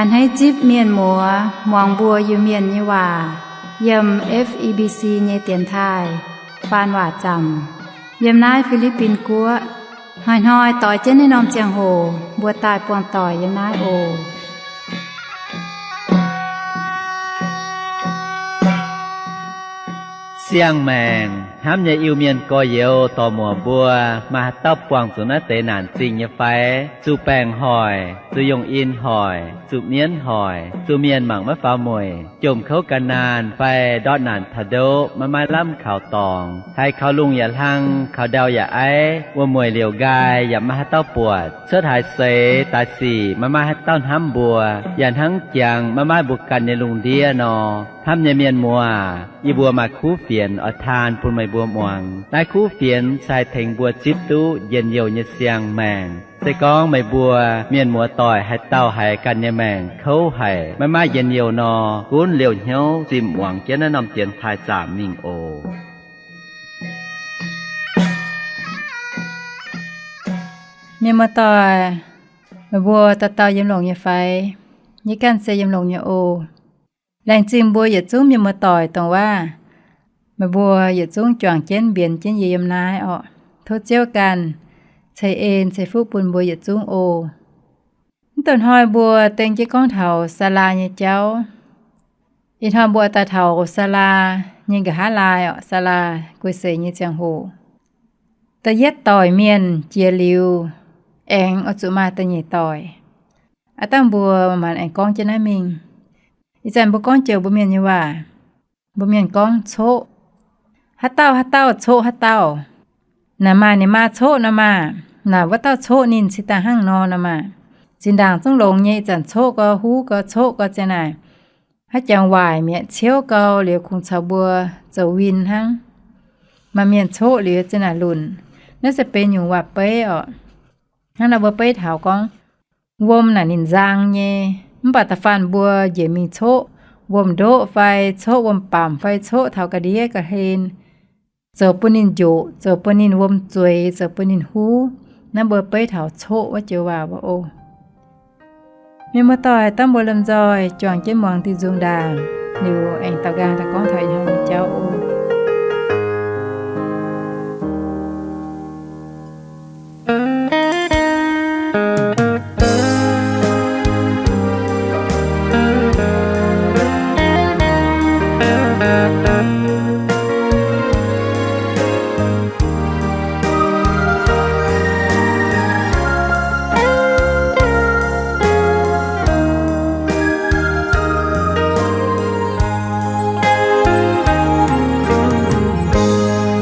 A'hneiv zipv mienh muoz muangx mbuo Iu-Mienh nyei waac yiem F E B C nyei dienx taaih faan waac zaamc yiem naaiv Fi^li^bin Guoqv. Hnoi-hnoi doix jienv naaiv norm ziangh hoc mbuo daaih buangh doic yiem naaiv oc. Siang-maengc hnamv nyei Iu-Mienh gorx-youz dorc-muoc mbuo, maaih haaix dauh buangh zuqc naaiv deix naanc zingh nyei fai? Zuqc baengc hoic, zuqc yongh in hoic, zuqc mienv hoic, zuqc mienh mangc maiv faaux mueic, jomc kouv gan naanh fai ndortv naanc taux ndoqv maiv maaih lamh kaux dorngx, haiz kaux lungh yaac hlang, kaux ndau yaac aiv, wuom-mueic liouc nqaai yaac maiv maaih haaix dauh buatc, cuotv haaix seix daaih sic maiv maaih haaix dauh hnamv mbuo, yaac hnangv jangx maiv maaih mbuo ganh nyei lungh ndiev nor. Hnamv nyei mienh muoz, yie mbuo maaih kuv fienx oix taan bun meih mbuo muangx. Naaiv kuv fienx se haih tengx mbuo zipv duqv njien-youh nyei siang-maengc. Se gorngv meih mbuo mienh muoz doic haaix dauh haiz ganh nyei maengc kouv haic, maiv maaih njien-youh nor, gunv liouh hnyouv zimh muangx jienv naaiv norm dienx taaih zaamc mingh oc. Mienh muoz doic, meih mbuo dauh dauh yiem longx nyei fai? Yie ganh se yiem longx nyei oc. Laengz zingh mbuo yietc zungv mienh muoz doic dongh waac meih mbuo yietc zungv juangc jienv mbienx jienv yie yiem naaiv orqc. Tov Ziouv ganh ceix en ceix fuqv bun mbuo yietc zungv oc. Mv douh hnoi mbuo dengv jienv gorngv taux Saalaa nyei jauv. Ih hnoi mbuo daaih taux Saalaa nyei nqa'haav laai orqc, Saalaa guei seix nyei ziangh hoc. Da'yietv doic mienh jiex liuz, aengx oix zuqc maaih da'nyeic doic. Aav dangh mbuo maanc aengx gorngv jienv naaiv mingh. Ih zanc mbuo gorngv joux mbuo mienh nyei waac, mbuo mienh gorngv coqv. Haaix dauh haaix dauh coqv haaix dauh. Naaic maaih ninh maa coqv nor maah. Naaic wuov dauh coqv ninh cingx daaih hnangv nor nor maah. Zinh ndaangc zungv longx nyei, ih zanc coqv gau, huv gau, coqv gau ziang naaic. Haaix jangx waaic mi'aqv, ciouv gau liuz kungx caux mbuo zoux win hnangv. Maaih mienh coqv liuz ziang naaic lunc. Naaiv se benx nyungc waac-beiv orqc. Hnangv naaiv mbuo beiv taux gorngv, wuom naaic ninh nzang nyei, mv baac da'faanh mbuo njiec mingh coqv wuom-ndoqv fai coqv wuom-bamc fai coqv taux ga'ndiev ga'hlen, zoux bun ninh njoqc, zoux bun ninh wuom zueiz, zoux bun ninh huv. Naaiv mbuo beiv taux coqv wuov joux waac mbuo oc. Mienh muoz doic, dangh mbuo lomh nzoih juangc jienv muangx diuh nzung ndaangc, liuz aengx daaux nqaang daaih gorngv taux ih hnoi nyei jauv oc.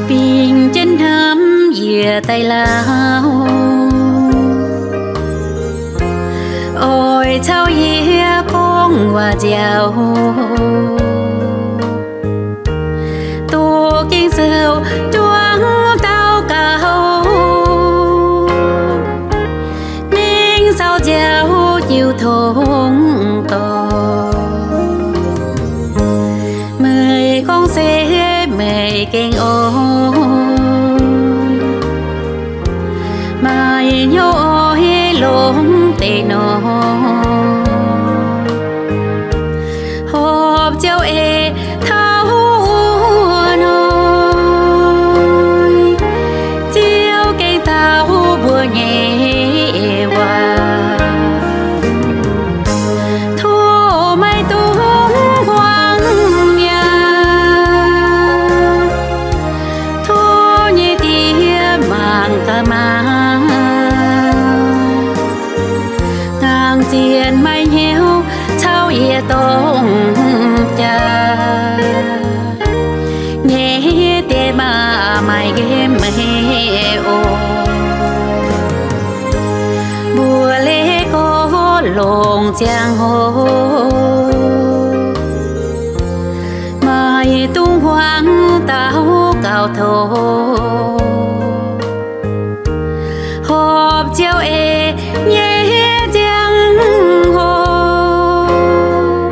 Bingx jienv hnamv yie daaih lauh, oix caux yie gorngv waac nziaauc, doqc Ging-Sou juangc daux gaux, mingh caux nziaauc jiu tongx dorngc. Meih gorngv se meih gengh oix, maaih hnyouv oix longx deix nor, horpc Ziouv ei taux wuov hnoi, Ziouv gengh dau mbuo nyei waac. Tov maiv dungx huangv mi'aqv. Tov nyei Diex mangc gaax maah! Nangc zienh maaih hnyouv caux yie dongh jaax, nyei diex maaih nqemh meih oc. Mbuo leiz gorx longc ziangh hoc, maiv dungx huangv daux gaux tov. Horpc Ziouv ei nyei ziangh hoc,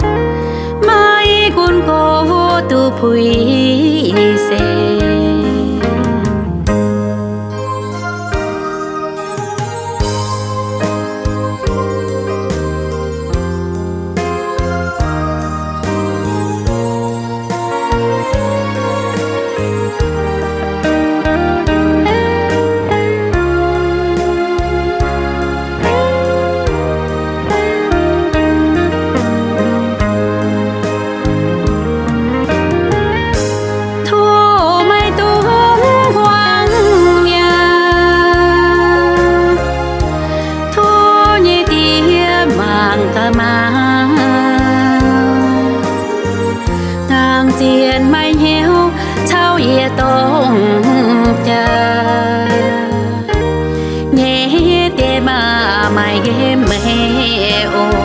maiv gunv gorx duqv puix se. Caux yie dongh jaax nyei diex maac maaih nqemh meih oc.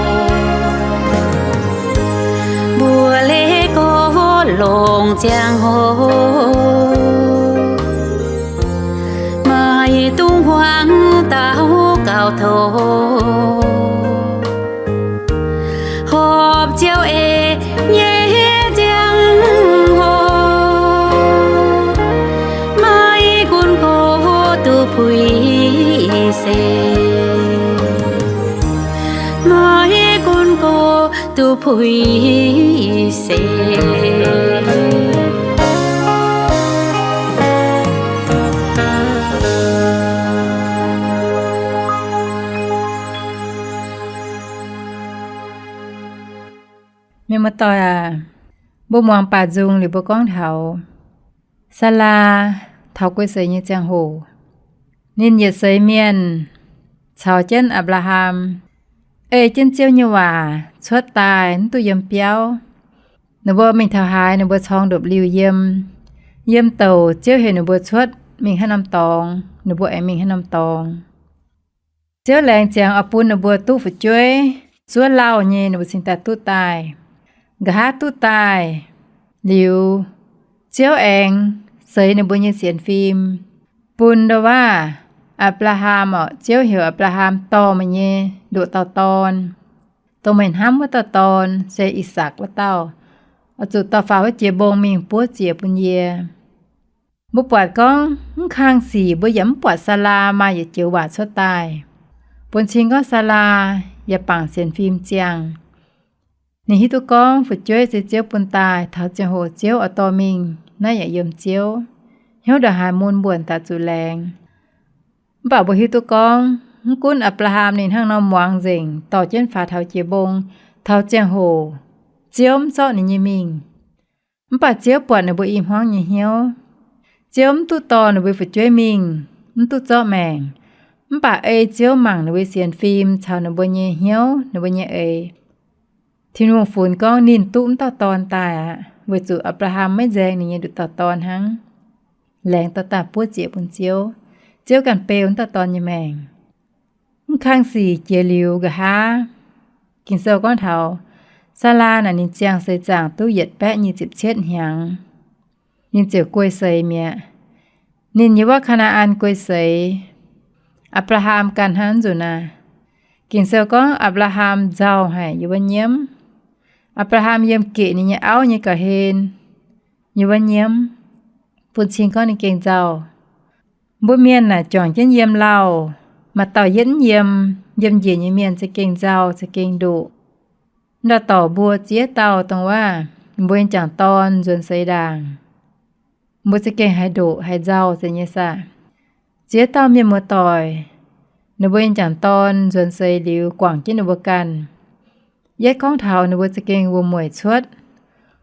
Mbuo leiz gorx longc ziangh hoc, maaih dungz hmuangx daux gaux tov. Horpc Ziouv eix nyei ziangh hoc, maaih gunv gox duqv puix seix, maaih gunv gox duqv puix seix. Mienh muoz-doic aac, mbuo muangx baac nzung liuz mbuo gorngv taux Saalaa taux guei seix nyei ziangh hoc, ninh yietc seix mienh caux jienv Apc^laa^ham ei jienv Ziouv nyei waac cuotv daaih mv duqv yiem biauv. Ninh mbuo mingh taux haaix, ninh mbuo corng ndopv-liuh yiem. Yiem douc Ziouv heuc ninh mbuo cuotv mingh haaix norm dorngx, ninh mbuo aengx mingh haaix norm dorngx. Ziouv laengz ziangx oix bun ninh mbuo duqv fu'jueiv, zuov lauh nyei ninh mbuo cingx daaih duqv daaih. Nqa'haav duqv daaih liuz, Ziouv aengx seix ninh mbuo nyei sienx fim, bun ndo waav Apc^laa^ham orqc. Ziouv heuc Apc^laa^ham dorh meih nyei ndoqc dauh dorn, dongh meih hnamv wuov dauh dorn, se I^sakc wuov dauh, oix zuqc dorh faaux wuov jiex mbong mingh buov ziec bun yie. Mbuo buatc gorngv mv kang sic mbuo yaac mv buatc Saalaa maaih yietc joux waac cuotv daaih, bun cing gorngv Saalaa yaac bangc sienx fim ziangh. Ninh hiuv duqv gorngv fu'jueiv se Ziouv bun daaih, taux ziangh hoc Ziouv oix dorh mingh, naaiv yaac yiem Ziouv. Hnyouv ndongc haaix mun mbuonc daaih zuqc laengz. Mv baac mbuo hiuv duqv gorngv mv gunv Apc^laa^ham ninh hnangv nor muangx nzengc, dorh jienv faaux taux jiex mbong, taux ziangh hoc Ziouv mv zorqv ninh nyei mingh. Mv baac Ziouv buatc ninh mbuo i hmuangv nyei hnyouv. Ziouv mv duqv dorh ninh mbuo fu'jueiv mingh mv duqv zorqv maengc, mv baac ei Ziouv mangc ninh mbuo sienx fim caux ninh mbuo nyei hnyouv, ninh mbuo nyei eix. Tin-Hungh funx gorngv ninh duqv mv dauh dorn daaih aqv, weic zuqc Apc^laa^ham maiv nzaeng ninh nyei nduqc dauh dorn hnangv, laengz dauh daaih buov ziec bun Ziouv. Ziouv ganh beu mv dauh dorn nyei maengc. Mv kang sic jiex liuz nqa'haav, Ging-Sou gorngv taux Saalaa naaic ninh ziangh seix zaangc duqv yietc baeqv nyic ziepc cietv hnyangx, ninh ziouc guei seix mi'aqv. Ninh yiem wuov Kaa^naa^an guei seix. Apc^laa^ham ganh hnangv nzunc naaic. Ging-Sou gorngv Apc^laa^ham nzauh haic yiem wuov nyiemv. Apc^laa^ham yiem geqc ninh nyei auv nyei ga'hlen yiem wuov nyiemv, bun cing gorngv ninh gengh nzauh. Mbuo mienh naaic juangc jienv yiem lauh, maaih dauh yietv mv yiem, yiem njiec nyei mienh za'gengh nzauh, za'gengh ndoqc. Ndau-dorc mbuo ziex dauh dongh waac, mbuo nyei jangc dorn nzuonx seix ndaangc, mbuo za'gengh haiz ndoqc haiz nzauh zeiz nyei saah. Ziex dauh mienh muoz-doic, ninh mbuo nyei jangc dorn nzuonx seix liuz guangc jienv ninh mbuo ganh. Yietv gorngv taux ninh mbuo za'gengh wuom-mueic cuotv,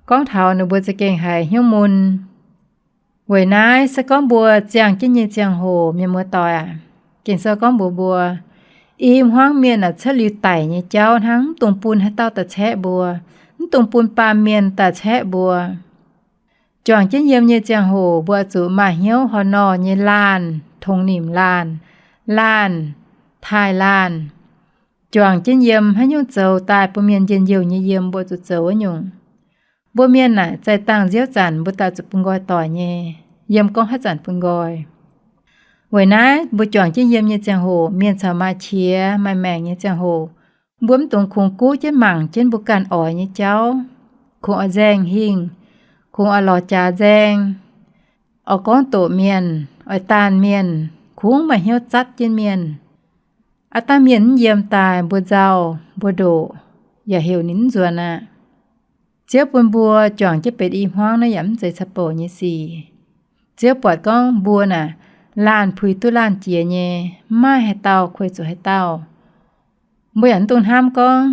gorngv taux ninh mbuo za'gengh haiz hnyouv mun. Weic naaiv se gorngv mbuo ziangh jienv nyei ziangh hoc, mienh muoz-doic aac, Ging-Sou gorngv mbuox mbuo, i hmuangv mienh aah, cuotv liuz daic nyei jauv hnangv, mv dungx bun haaix dauh daaih caeqv mbuo, mv dungx bun baamh mienh daaih caeqv mbuo. Juangc jienv yiem nyei ziangh hoc mbuo oix zuqc maaih hnyouv horh nor nyei laanh, tongx nimc laanh, laanh, taaih laanh. Juangc jienv yiem, haaix nyungc zoux daaih bun mienh njien-youh nyei yiem, mbuo zuqc zoux wuov nyungc. Mbuo mienh naaic zaih dangh nziouv zanc mbuo daaih zuqc bun nqoi doic nyei, yiem gorngv haaix zanc bun nqoi. Weic naaiv mbuo juangc jienv yiem nyei ziangh hoc, mienh caux maaih qiex maaih maengc nyei ziangh hoc, mbuo mv dungx kungx guv jienv mangc jienv mbuo ganh oix nyei jauv, kungx oix nzaeng hingh, kungx oix lorz jaax nzaeng, oix gorngv doqc mienh, oix daanh mienh, kungx maaih hnyouv zatv jienv mienh. Aav dangh mienh mv yiem daaih mbuo nzauh, mbuo ndoqc, yaac heuc ninh mv nzuonx aqv. Ziouv bun mbuo juangc jienv benx i hmuangv naaiv yaac mv zeiz caux bouc nyei sic. Ziouv buatc gorngv mbuo naaic, laanh puix duqv laanh jiex nyei, mv maaih haaix dauh kuei zuqc haaix dauh. Mbuo yaac mv dungx hnamv gorngv,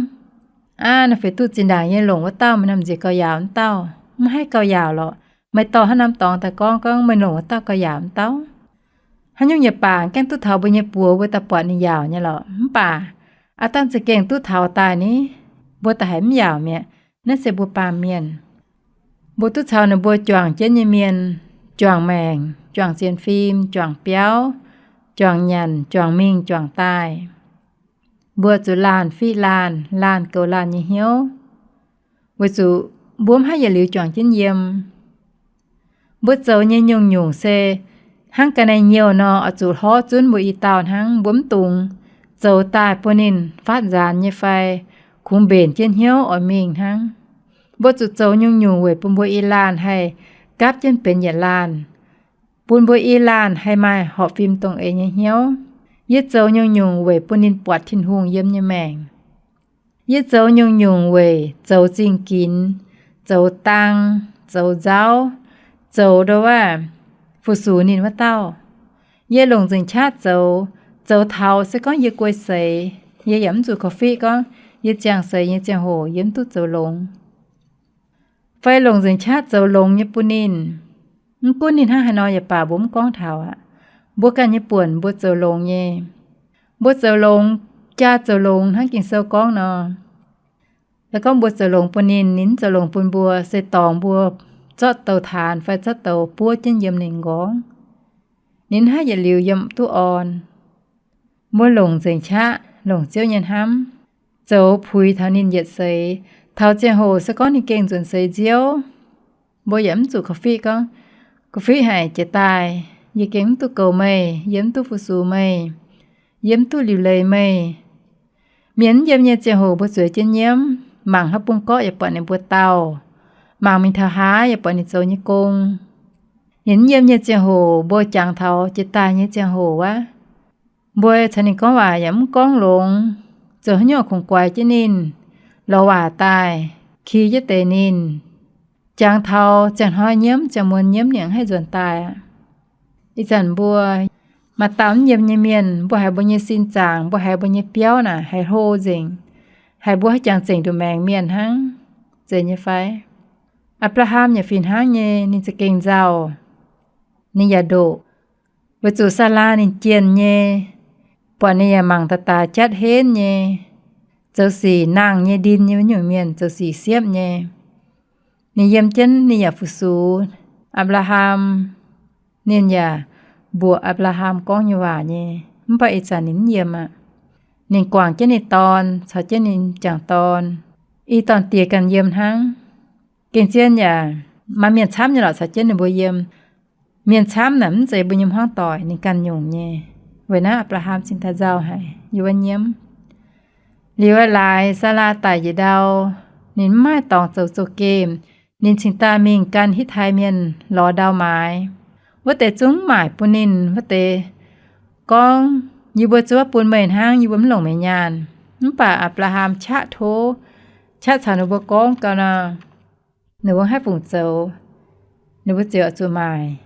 aav, naaiv feix duqv zinh ndaangc yie longc wuov dauh, meih nor m'nziex gauh yaauc wuov dauh. Mv haih gauh yaauc lorqc. Meih dorh haaix norm dorngx daaih gorngv, gorngv meih longc wuov dauh gauh yaauc wuov dauh. Haaix nyungc nyei baac gaengh duqv taux mbuo nyei buoz mbuo daaih buatc ninh yaauc nyei lorqc. Mv baac aav dangh za'gengh duqv taux daaih ni, mbuo daaih haiz mv yaauc mi'aqv. Naaiv se mbuo baamh mienh. Mbuo duqv caux ninh mbuo juangc jienv nyei mienh, juangc maengc, juangc sienx fim, juangc biauv, juangc nyanc, juangc mingh, juangc daaih. Mbuo zuqc laanh fiqv laanh, laanh goux laanh nyei hnyouv, weic zuqc mbuo mv haih yietc liuz juangc jienv yiem. Mbuo zoux nyei nyungc-nyungc se hnangv ga'naaiv nyouh nor, oix zuqc hlorv zunv mbuo i dauh hnangv. Mbuo mv dungx zoux daaih bun ninh faatv nzaanx nyei fai kungx mbenc jienv hnyouv oix mingh hnangv. Mbuo zuqc zoux nyungc-nyungc weic bun mbuo i laanh haih gapv jienv benx yietc laanh, bun mbuo i laanh haih maaih horpc fim dongh eix nyei hnyouv. Yie zoux nyungc-nyungc weic bun ninh buatc Tin-Hungh yiem nyei maengc. Yie zoux nyungc-nyungc weic zoux zingh ginx, zoux dang, zoux nzauv, zoux ndo wuov, fu-sux ninh wuov dauh. Yie longc nzengc qaqv zoux, zoux taux se gorngv yie guei seix, yie yaac mv zuqc korv-fiqv gorngv yie ziangh seix nyei ziangh hoc yie mv duqv zoux longx. Fai longc nzengc qaqv zoux longx nyei bun ninh. Mv gunv ninh hnangv haaix nor yaac baac mbuo mv gorngv taux aqv. Mbuo ganh nyei buonc mbuo zoux longx nyei. Mbuo zoux longx, jaa zoux longx hnangv Ging-Sou gorngv nor. La'gorngv mbuo zoux longx bun ninh, ninh mv zoux longx bun mbuo, se dorngx mbuo zorqv douz-taanx fai zorqv douz buov jienv yiem ninh nqorngv. Ninh haih yietc liuz yiem duqv orn. Mbuo longc nzengc qaqv, longc Ziouv nyei hnamv, zoux puix taux ninh yietc seix. Taux ziangh hoc se gorngv ninh gengh nzuonx seix nziouv, mbuo yaac mv zuqc korv-fiqv gorngv, korv-fiqv haic jiex daaih, yie gengh mv duqv goux meih, yie mv duqv fu-sux meih, yie mv duqv liuc leiz meih. Mienh mv yiem nyei ziangh hoc mbuo zueiz jienv nyiemv, mangc haaix bung gorqv yaac buatc ninh mbuo dauh, mangc mingh taux haaix yaac buatc ninh zoux nyei gong. Ninh mv yiem nyei ziangh hoc mbuo jangx taux jiex daaih nyei ziangh hoc wuov, mbuo caux ninh gorngv waac yaac mv gorngv longx, zoux haaix nyungc kungx guaix jienv ninh, lorz waac daaih, ki jienv deix ninh. Jangx taux ziangh hnoi nyiemv, ziangh muonz nyiemv ninh haih nzuonx daaih aqv. Ih zanc mbuo maaih dauh mv yiem nyei mienh, mbuo haiz mbuo nyei sin zaangc, mbuo haiz mbuo nyei biauv naaic haiz hlo nzengc, haiz mbuo haaix jangx zengc nduqc maengc mienh hnangv, zeiz nyei fai? Apc^laa^ham yaac fih hnangv nyei, ninh za'gengh nzauh, ninh yaac ndoqc. Weic zuqc Saalaa ninh jienh nyei, buatc ninh yaac mangc daaih daaix jatv henv nyei, zoux sic nangh nyei, ndin nyei wuov nyungc mienh, zoux sic siepv nyei. Ninh yiem jienv ninh yaac fu-sux Apc^laa^ham, ninh yaac mbuoqc Apc^laa^ham gorngv nyei waac nyei. Mv baac ih zanc ninh mv yiem aqv. Ninh guangc jienv ninh dorn caux jienv ninh jangc dorn, i dorn diex ganh yiem hnangv. Gengh zien yaac maaih mienh camv nyei lorqc caux jienv ninh mbuo yiem. Mienh camv naaic mv zeiz mbuo nyei hmuangv doic, ninh ganh nyungc nyei. Weic naaiv Apc^laa^ham cingx daaih nzauh haic yiem wuov nyiemv. Liuz laaix Saalaa daic njiec ndau, ninh mv maaih dorngx zoux zouv-gemh, ninh cingx daaih mingh gan Hitv^tai Mienh lorz ndau maaiz. Wuov deix zungv mv maaic bun ninh. Wuov deix gorngv, Yie mbuo zuov bun meih hnangv, yie mbuo mv longc meih nyaanh. Mv baac Apc^laa^ham qaqv tov, qaqv caux ninh mbuo gorngv gau nor, ninh mbuo haih fungc zoux, ninh mbuo ziouc zuqc maaic.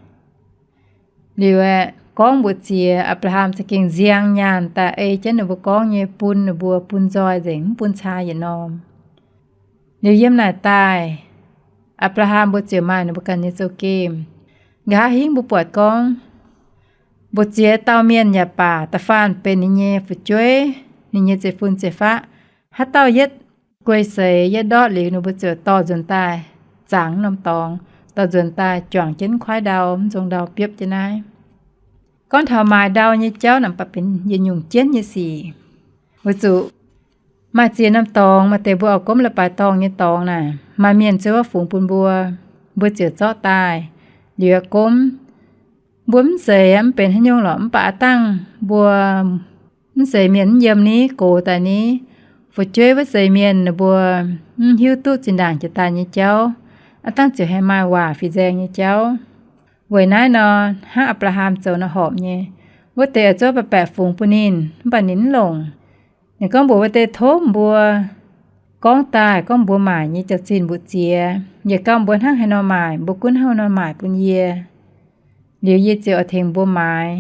Liuz aeqv, gorngv mbuox ziex, Apc^laa^ham za'gengh nziang nyaanh daaih ei jienv ninh mbuo gorngv nyei bun ninh mbuo bun nzoih nzengc, mv bun caa yietc norm. Liuz yiem naaic daaih, Apc^laa^ham mbuo ziouc maaih ninh mbuo ganh nyei zouv-gemh. Nqa'haav hingv mbuo buatc gorngv, mbuox ziex dauh mienh yaac baac, da'faanh benx ninh nyei fu'jueiv, ninh nyei zeiv-fun zeiv-faqv, haaix dauh yietv guei seix, yietv ndortv liuz, ninh mbuo ziouc dorh nzuonx daaih zangx norm dorngx, dorh nzuonx daaih juangc jienv kuaaiv ndau, mv nzong ndau biopv jienv naaiv. Gorngv taux maaiz ndau nyei jauv naaic, mv baac benx yietc nyungc jienv nyei sic. Weic zuqc maaih ziex norm dorngx, maaih deix mbuo oix gomv leiz-baaix dorngh nyei dorngx naaic, maaih mienh zuov fungx bun mbuo, mbuo ziouc zorqv daaih liuz gomv. Mbuo mv zeiz, mv benx haaix nyungc lorqc, mv baac aav dangh mbuo mv zeiz mienh mv yiem ni, gox daaih ni, fu'jueiv wuov seix mienh ninh mbuo mv hiuv duqv zinh ndaangc jiex daaih nyei jauv, aav dangh ziouc haih maaih waac fih nzaeng nyei jauv. Weic naaiv nor, hnangv Apc^laa^ham zoux nor horpc nyei. Wuov deix oix zuov baeqc baeqc fungx bun ninh, mv baac ninh mv longc. Ninh gorngv mbuox wuov deix tov mbuo gorngv daaih gorngv mbuo maaic nyei jaax-zinh mbu'ziex, yaac gauh mbuo hnangv haaix nor maaic, mbuo gunv hnangv haaix nor maaic bun yie. Liuz yie ziouc oix tengx mbuo maaiz.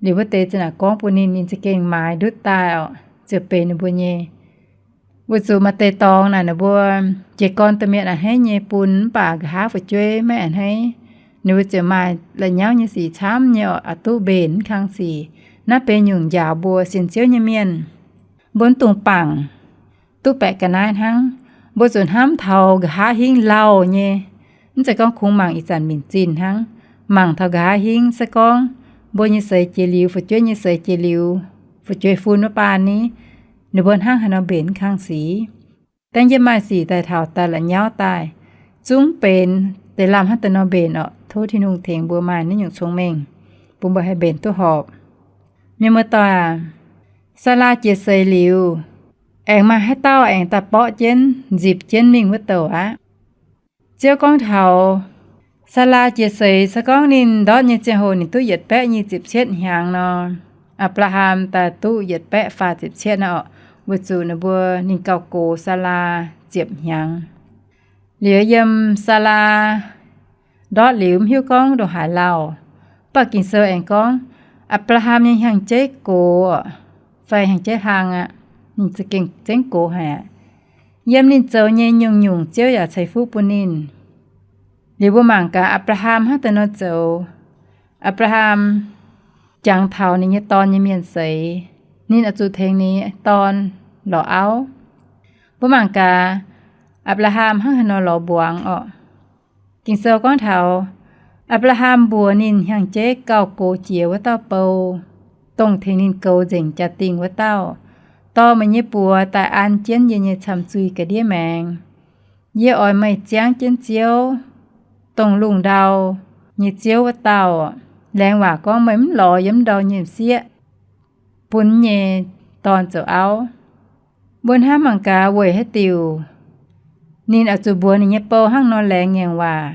Liuz wuov deix za'naaic gorngv bun ninh, ninh za'gengh maaiz ndutv daaih orqc, ziouc benx ninh mbuo nyei. Weic zuqc maaih deix dorngx naaic ninh mbuo jiez gorn domh mienh a'hneiv nyei bun, mv baac nqa'haav fu'jueiv maiv a'hneiv. Ninh mbuo ziouc maaih la'nyauv nyei sic camv nyei orqc, aqc duqv mbenc mv kang sic. Naaiv benx nyungc njaaux mbuo sienx Ziouv nyei mienh. Mbuo mv dungx bangc, duqv baeqc ga'naaiv hnangv. Mbuo zuqc hnamv taux nqa'haav hingv lauh nyei, Mv zeiz gorngv kungx mangc ih zanc minc zinh hnangv. Mangc taux nqa'haav hingv se gorngv mbuo nyei seix jiex liuz, fu'jueiv nyei seix jiex liuz, fu'jueiv fun wuov baan ni, ninh mbuo hnangv haaix nor mbenc kang sic. Dangh yie maaih sic daaih taux daaih la'nyauv daaih, zungv benx deix lamh hnangv deix nor mbenc orqc. Tov Tin-Hungh tengx mbuo maaih naaiv nyungc cong-mengh, bun mbuo haih mbenc duqv horpc. Mienh muoz-doic aac, Saalaa jiex seix liuz, aengx maaih haaix dauh aengx daaih borqv jienv nzipc jienv mingh wuov douc aqv. Ziouv gorngv taux Saalaa jiex seix, se gorngv ninh ndortv nyei ziangh hoc ninh duqv yietc baeqv nyic ziepc cietv hnyangx nor, Apc^laa^ham daaih duqv yietc baeqv faah ziepc cietv naaiv orqc, weic zuqc ninh mbuo, ninh gauh gox Saalaa ziepc hnyangx. Liuz yiem Saalaa ndortv liuz mv hiuv gorngv ndongc haaix lauh, mv baac Ging-Sou aengx gorngv Apc^laa^ham nyei hnyangx-jeiv gox fai hnyangx-jeiv hlang aqv. Ninh za'gengh zengv gox haic aqv. Yiem ninh zoux nyei nyungc-nyungc Ziouv yaac ceix fuqv bun ninh. Liuz mbuo mangc gaax Apc^laa^ham hnangv deix nor zoux. Apc^laa^ham jangx taux ninh nyei dorn nyei mienh seix, ninh oix zuqc tengx ninh dorn lorz auv. Mbuo mangc gaax Apc^laa^ham hnangv haaix nor lorz mbuangz orqc. Ging-Sou gorngv taux Apc^laa^ham mbuox ninh hnyangx-jeiv gauh gox jiex wuov dauh bou, dongh tengx ninh goux nzengc jaa-dingh wuov dauh, dorh meih nyei buoz daaih an jienv yie nyei camh zuih ga'ndiev maengx. Yie oix meih ziangv jienv Ziouv, dongh lungh ndau nyei Ziouv wuov dauh. Laengz waac gorngv meih mv lorz yiem ndau nyei m'sieqv bun nyei dorn zoux auv. Mbuo hnamv mangc gaax weic haaix diuc ninh oix zuqc mbuox ninh nyei bou hnangv nor laengz ngaengc waac.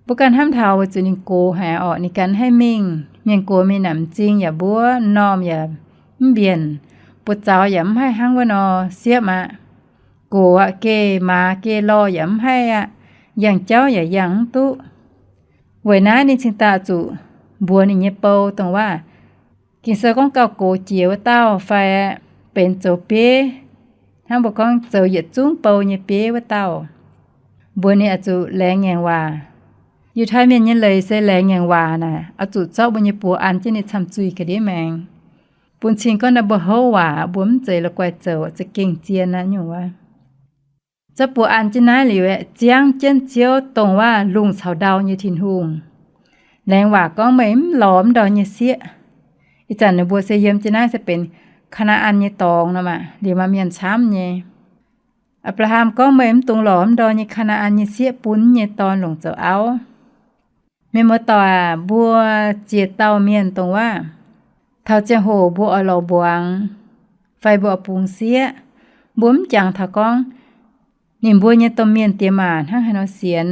Mbuo ganh hnamv taux weic zuqc ninh gox haic orqc, ninh ganh haih mingh. Mienh gox mingh naaic m'zing yaac mbuov, m'normh yaac mv mbienc, buoz-zaux yaac mv haih hnangv wuov nor siepv aqv. Gox aqv, geh maaz geh lorh yaac mv haih aqv, yangh jauv yaac yangh mv duqv. Weic naaiv ninh cingx daaih zuqc mbuox ninh nyei bou dongh waac Ging-Sou gorngv gauh gox jiex wuov dauh fai benx zoux bieiv, hnangv mbuo gorngv zoux yietc zungv bou nyei bieiv wuov dauh, mbuox ninh oix zuqc laengz ngaengc waac. Yiutai Mienh nyei leiz se laengz ngaengc waac naaic, oix zuqc zorqv mbuo nyei buoz an jienv ninh camh zuih ga'ndiev maengx, bun cing gorngv naaiv mbuo houv waac, mbuo mv zeiz la'guaih zoux, za'gengh zien aqv nyungc wuov. Zorqv buoz an jienv naaiv liuz aeqv, ziangv jienv Ziouv dongh waac lungh caux ndau nyei Tin-Hungh. Laengz waac gorngv meih mv lorz mv ndorm nyei sieqv. Ih zanc ninh mbuo se yiem jienv naaiv se benx Kaa^naa^an nyei dorngx nor maah, liuz maaih mienh camv nyei. Apc^laa^ham gorngv meih mv dungx lorz mv ndorm nyei Kaa^naa^an nyei sieqv bun nyei dorn longc zoux auv. Mienh muoz-doic aac, mbuo ziex dauh mienh dongh waac, taux ziangh hoc mbuo oix lorz mbuangz fai mbuo oix bungx sieqv, mbuo mv jangx taux gorngv ninh mbuo nyei domh mienh diex maac hnangv haaix nor sienx,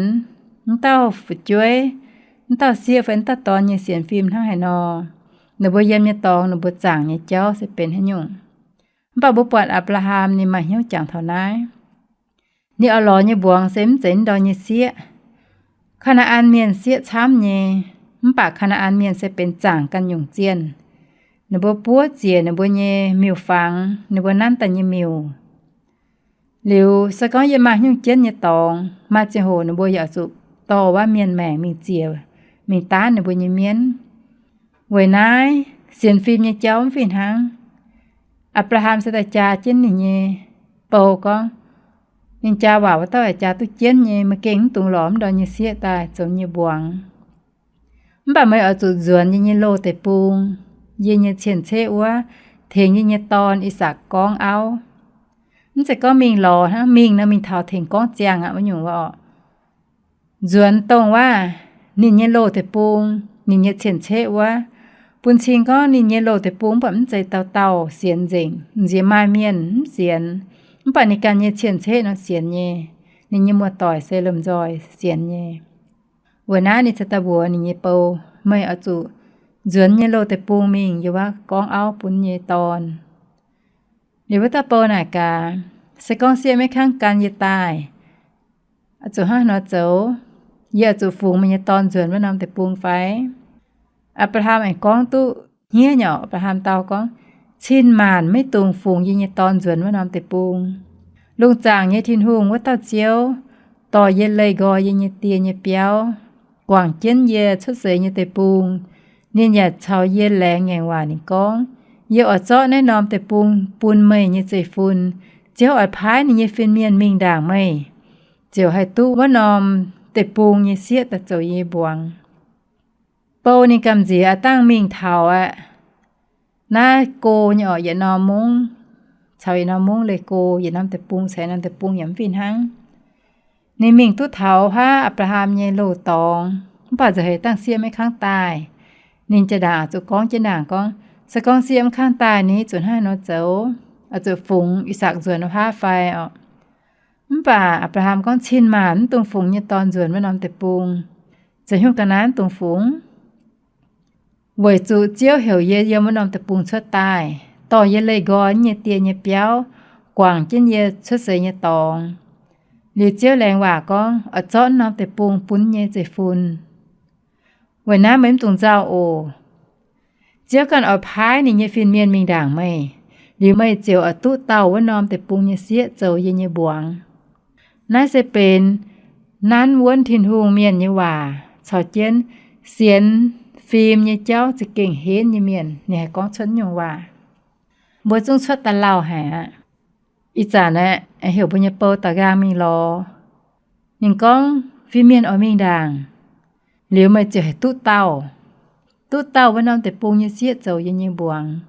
mv dauh fu'jueiv, mv dauh sieqv fai mv dauh dorn nyei sienx fim hnangv haaix nor, ninh mbuo yiem nyei dorngx, ninh mbuo zaangc nyei jauv se benx haaix nyungc. Mv baac mbuo buatc Apc^laa^ham ninh maaih hnyouv jangx taux naaiv. Ninh oix lorz nyei mbuangz se mv zeiz mv ndorm nyei sieqv. Kaa^naa^an Mienh sieqv camv nyei, mv baac Kaa^naa^an Mienh se benx zaangc ganh nyungc zienh. Ninh mbuo buov ziec ninh mbuo nyei miuc-fangx, ninh mbuo nanv daaih nyei miuc. Liuz se gorngv yie maaih hnyouv jienv nyei dorngx, maaih ziangh hoc ninh mbuo yaac zuqc dorh wuov mienh maengc mingh ziec, mingh daanv ninh mbuo nyei mienv. Weic naaiv sienx fim nyei jauv mv fih hnangv. Apc^laa^ham se daaih jaa jienv ninh nyei bou gorngv, ninh jaa waac wuov dauh yaac jaa duqv jienv nyei, meih gengh mv dungx lorz mv ndorm nyei sieqv daaih zoux nyei mbuangz. Mv baac meih oix zuqc nzuonx yie nyei loz deic-bung, yie nyei cien-ceqv wuov, tengx yie nyei dorn, I^sakc, gorngv auv. Mv zeiz gorngv mingh lorz hnangv, mingh nor mingh taux tengx gorngv ziangh aqv wuov nyungc wuov orqc. Nzuonx dongh waac ninh nyei loz deic-bung, ninh nyei cien-ceqv wuov, bun cing gorngv ninh nyei loz deic-bung mv baac mv zeiz dauh dauh sienx nzengc, m'nziex maaih mienh mv sienx, mv baac ninh ganh nyei cien-ceqv nor sienx nyei, ninh nyei muoz-doic se lomh nzoih sienx nyei. Weic naaiv ninh cingx daaih mbuox ninh nyei bou, meih oix zuqc nzuonx nyei loz deic-bung mingh yie wuov gorngv auv bun nyei dorn. Liuz wuov dauh bou naaic gaax, se gorngv sieqv maiv kangv gan yie daaih, zuqc hnangv haaix nor zoux? Yie oix zuqc fungx meih nyei dorn nzuonx wuov norm deic-bung fai? Apc^laa^ham aengx gorngv duqv hniev nyei. Apc^laa^ham dau gorngv, cin-maanc maiv dungx fungx yie nyei dorn nzuonx wuov norm deic-bung. Lungh zaangc nyei Tin-Hungh wuov dauh Ziouv dorh yie leih nqoi yie nyei die nyei biauv, guangc jienv yie cuotv seix nyei deic-bung. Ninh yaac caux yie laengz ngaengc waac. Ninh gorngv, yie oix zorqv naaiv norm deic-bung bun meih nyei zeiv-fun. Ziouv oix paaiv ninh nyei fin-mienh mingh ndaangc meih, ziouc haih duqv wuov norm deic-bung nyei sieqv daaih zoux yie nyei mbuangz. Bou ninh gamh nziex aqv, dangh mingh taux aqv. Naaiv go nyei orqc, yietc norm mungv caux yietc norm mungv leih go, yietc norm deic-bung caux yietc norm deic-bung yaac mv fih hnangv. Ninh mingh duqv taux haav Apc^laa^ham nyei loz-dorngx, mv baac nzauh heix dangh sieqv maiv kangv daaih. Ninh jaa ndaangc oix zuqc gorngv jienv ndaangc gorngv, se gorngv sieqv mv kangv daaih, ninh zuqc hnangv haaix nor zoux? Oix zuqc fungx I^sakc nzuonx wuov haav fai orqc? Mv baac Apc^laa^ham gorngv, Cin maah! Mv dungx fungx nyei dorn nzuonx wuov norm deic-bung. Ziouc hnyouv ga'naaiv mv dungx fungx, weic zuqc Ziouv heuc yie yiem wuov norm deic-bung cuotv daaih, dorh yie leih nqoi nyei die nyei biauv guangc jienv yie cuotv seix nyei dorngx. Liuz Ziouv laengz waac gorngv, Oix zorqv wuov norm deic-bung bun nyei zeiv-fun. Weic naaiv meih mv dungx nzauh oc. Ziouv ganh oix paaiv ninh nyei fin-mienh mingh ndaangc meih, liuz meih ziouc oix duqv dauh wuov norm deic-bung nyei sieqv zoux yie nyei mbuangz. Naaiv se benx nanv wuonv Tin-Hungh mienh nyei waac caux jienv sienx fim nyei jauv za'gengh henv nyei mienh ninh haih gorngv cuotv nyungc waac. Mbuo zungv cuotv daaih lauh haic aqv. Ih zanc aeqv, heuc mbuo nyei bou daux nqaang mingh lorz. Ninh gorngv, Fin-mienh oix mingh ndaangc, liuz meih ziouc haih duqv dauh, duqv dauh wuov norm deic-bung nyei sieqv zoux yie nyei mbuangz.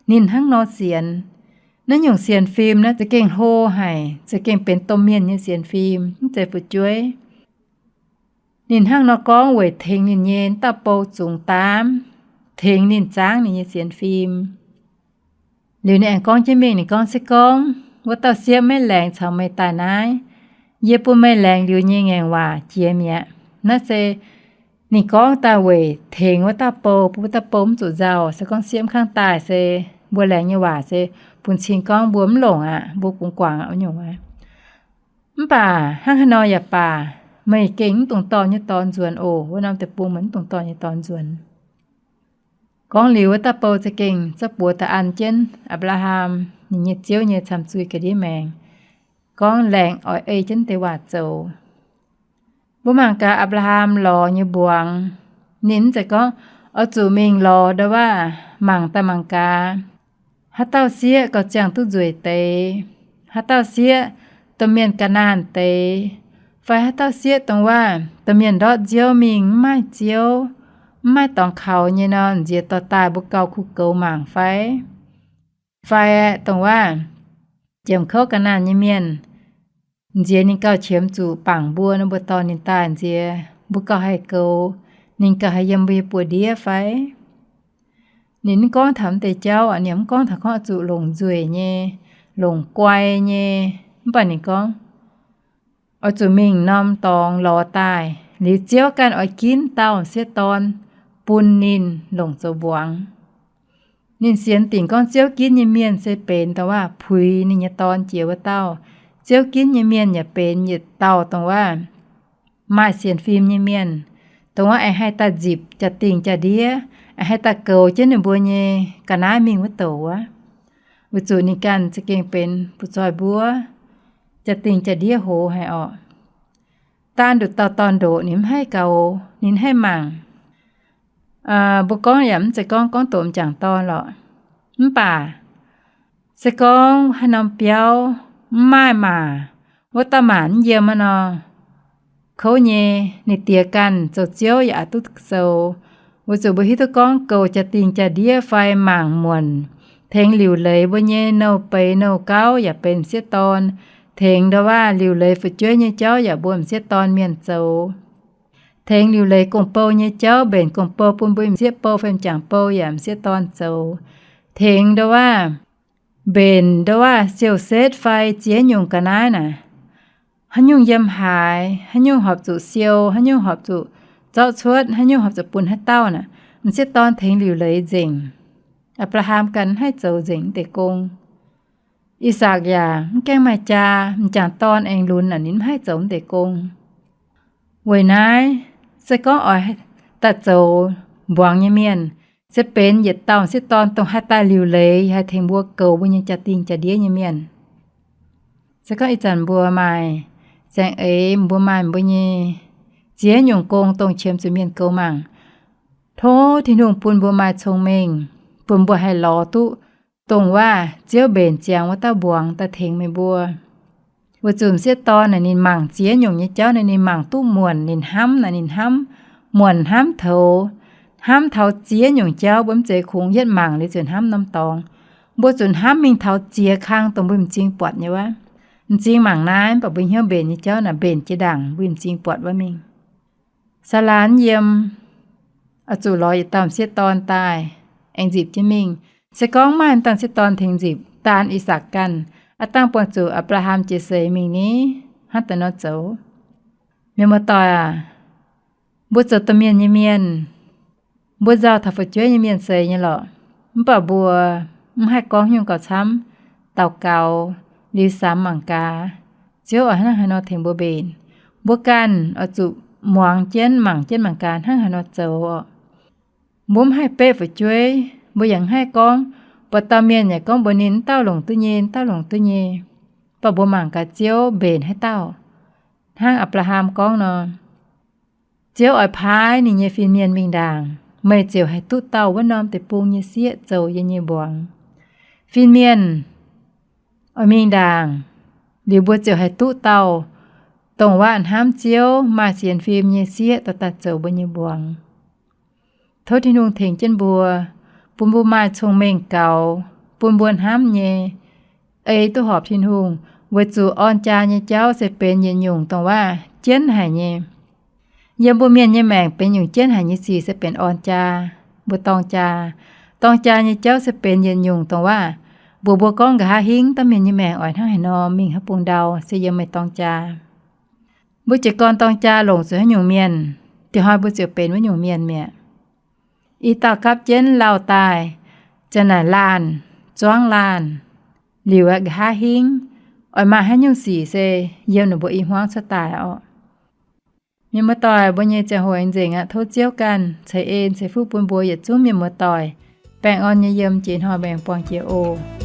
Ninh hnangv nor sienx. Naaiv nyungc sienx fim naaiv za'gengh hlo haic, za'gengh benx domh mienh nyei sienx fim, mv zeiz fu'jueiv. Ninh hnangv nor gorngv weic tengx ninh nyei dauh bou zungx daamv, tengx ninh zaangv ninh nyei sienx fim. Liuz ninh aengx gorngv jienv mingh, ninh gorngv, Se gorngv wuov dauh sieqv maiv laengz caux meih daaih naaiv, yie bun meih laengz liuz nyei ngaengc waac jiex mi'aqv. Naaiv se ninh gorngv daaih weic tengx wuov dauh bou, bun wuov dauh bou mv zuqc nzauh. Se gorngv sieqv mv kangv daaih se mbuo laengz nyei waac se bun cing gorngv mbuo mv longc aqv, mbuo bungx guangc aqv nyungc aqv. Mv baac hnangv haaix nor yaac baac, meih gengh mv dungx dorh nyei dorn nzuonx oc. Wuov norm deic-bung meih mv dungx dorh nyei dorn nzuonx. Gorngv liuz wuov dauh bou za'gengh zorqv buoz daaih an jienv Apc^laa^ham ninh nyei Ziouv nyei camh zuih ga'ndiev maengx, gorngv laengz oix ei jienv deix waac zoux. Mbuo mangc gaax Apc^laa^ham lorz nyei mbuangz. Ninh mv zeiz gorngv oix zuqc mingh lorz ndau waac mangc daaih mangc gaax, haaix dauh sieqv gauh ziangh duqv nzueic deix, haaix dauh sieqv domh mienh ga'naanh deix, fai haaix dauh sieqv dongh waac domh mienh ndortv nziouv mingh mv maaih nziouv, mv maaih dorngx kaux nyei nor, nziex dorh daaih mbuo gauh kuh goux mangc fai? Fai dongh waac jiem kouv ga'naanh nyei mienh, nziex ninh gauh qiemx zuqc bangc mbuo nor, mbuo dorh ninh daaih nziex mbuo gauh haih goux, ninh gauh haih yiem mbuo nyei buoz-ndiev fai? Ninh mv gorngv taux mv deix jauv, ninh mv gorngv taux gorngv oix zuqc longc nzueic nyei, longc guai nyei. Mv baac ninh gorngv, oix zuqc mingh norm dorngx lorz daaih, liuz Ziouv ganh oix ginv dauh m'sieqv dorn bun ninh longc zoux mbuangz. Ninh sienx dingc gorngv Ziouv ginv nyei mienh se benx dongh waac puix ninh nyei dorn jiex wuov dauh. Ziouv ginv nyei mienh yaac benx yietc dauh dongh waac maaih sienx fim nyei mienh, dongh waac aengx haih daaih nzipc jaa-dingh jaa-ndiev, aengx haih daaih goux jienv ninh mbuo nyei ga'naaiv mingh wuov douc wuov. Weic zuqc ninh ganh za'gengh benx butv-zoih mbuov, jaa-dingh jaa-ndiev hoz haic orqc. Daanh nduqc dauh dorn-ndoqc ninh mv haih goux, ninh mv haih mangc. Mbuo gorngv yaac mv zeiz gorngv gorngv doqc m'jangc dorn lorqc. Mv baac se gorngv haaix norm biauv mv maaih maac, wuov dauh maac mv yiem aqv nor, kouv nyei. Ninh diex ganh zoux ziouv yaac aqc duqv zoux. Weic zuqc mbuo hiuv duqv gorngv goux jaa-dingh jaa-ndiev fai mangc muonc, tengx liuc leiz mbuo nyei nouh beiz nouh gauv yaac benx m'sieqv dorn. Tengx ndau waac liuc leiz fu'jueiv nyei jauv yaac mbuo m'sieqv dorn mienh zoux. Tengx liuc leiz gong-bou nyei jauv, mbenc gong-bou bun mbuo m'sieqv bou fai m'jangc bou yaac m'sieqv dorn zoux. Tengx ndau waac mbenc ndau waac siou-setv fai ziex nyungc ga'naaiv naaic, haaix nyungc yiem haaix, haaix nyungc horpc zuqc siou, haaix nyungc horpc zuqc zorqv cuotv, haaix nyungc horpc zuqc bun haaix dauh naaic, m'sieqv dorn tengx liuc leiz nzengc. Apc^laa^ham ganh mv haih zoux nzengc mv deix gong. I^sakc yaac mv gaengh maaih jaa, m'jangc dorn aengx lunx naaic, ninh mv haih zoux mv deix gong. Weic naaiv, se gorngv oix daaih zoux mbuangz nyei mienh, se benx yietc dauh m'sieqv dorn dongh haih daaih liuc leiz, haih tengx mbuo goux mbuo nyei jaa-dingh jaa-ndiev nyei mienh. Se gorngv ih zanc mbuo maaih zaeng eix, mbuo maaih mbuo nyei ziex nyungc gong dongh qiemx zuqc mienh goux mangc, tov Tin-Hungh bun mbuo maaih cong-mengh, bun mbuo haih lorz duqv dongh waac Ziouv mbenc ziangx wuov dauh mbuangz daaih tengx meih mbuo. Weic zuqc m'sieqv dorn naaic ninh mangc ziex nyungc nyei jauv naaic ninh mangc duqv muonc, ninh hnamv naaic ninh hnamv muonc hnamv toux, hnamv taux ziex nyungc jauv, mbuo mv zeiz kungx yietv mangc liuz ziouc hnamv norm dorngx. Mbuo zuqc hnamv mingh taux ziex kang dongh mbuo m'zing buatc nyei wuov. M'zing mangc naaiv, mv baac mbuo hnyouv mbenc nyei jauv naaic mbenc jiex ndaangc mbuo m'zing buatc wuov mingh. Saalaa yiem, oix zuqc lorz yietc dauh m'sieqv dorn daaih, aengx nzipc jienv mingh. Se gorngv maaih m'dangc m'sieqv dorn tengx nzipc, daan I^sakc ganh, aav dangh buangh zuqc Apc^laa^ham jiex seix mingh ni, hnangv daaih nor zoux. Mienh muoz-doic aac, mbuo zoux domh mienh nyei mienh, mbuo nzauh taux fu'jueiv nyei mienh seix nyei lorqc. Mv baac mbuo mv haih gorngv nyungc gauh camv, daux gaux liuz samx mangc gaax, Ziouv oix hnangv haaix nor tengx mbuo mbenc. Mbuo ganh oix zuqc muangx jienv, mangc jienv mangc gaax hnangv haaix nor zoux oc. Mbuo mv haih beqv fu'jueiv, mbuo yaac mv haih gorngv, buatc dauh mienh yaac gorngv mbuox ninh, M'dauh longc duqv nyei, m'dauh longc duqv nyei. Mv baac mbuo mangc gaax Ziouv mbenc haaix dauh. Hnangv Apc^laa^ham gorngv nor, Ziouv oix paaiv ninh nyei fin-mienh mingh ndaangc, meih ziouc haih duqv dauh wuov norm deic-bung nyei sieqv zoux yie nyei mbuangz. Fin-mienh oix mingh ndaangc, liuz mbuo ziouc haih duqv dauh dongh waac hnamv Ziouv, maaih sienx fim nyei sieqv dorh daaih zoux mbuo nyei mbuangz. Tov Tin-Hungh tengx jienv mbuo, bun mbuo maaih cong-mengh gaux, bun mbuo hnamv nyei, ei duqv horpc Tin-Hungh, weic zuqc orn jaa nyei jauv se benx yietc nyungc dongh waac jienv haic nyei. Yiem mbuo mienh nyei maengc benx nyungc jienv haic nyei sic se benx orn jaa, mbuo dorng jaa. Dorng jaa nyei jauv se benx yietc nyungc dongh waac mbuox mbuo gorngv nqa'haav hingv dauh mienh nyei maengc oix hnangv haaix nor mingh haaix bung ndau se yiem meih dorng jaa. Mbuo jiez gorn dorng jaa longc zuqc haaix nyungc mienh, dieh hnoi mbuo ziouc benx wuov nyungc mienh mi'aqv. I dauh gapv jienv lauh daaih, ziang naaic laanh, zuangv laanh, liuz aeqv, nqa'haav hingv oix maaih haaix nyungc sic se yiem ninh mbuo i hmuangv cuotv daaih oc. Mienh muoz-doic, mbuo nyei ziangh hoc aengx nzengc aqv. Tov Ziouv ganh ceix en ceix fuqv bun mbuo yietc zungv mienh muoz-doic baengh orn nyei yiem jiex hnoi mbuo aengx buangh jiex oc.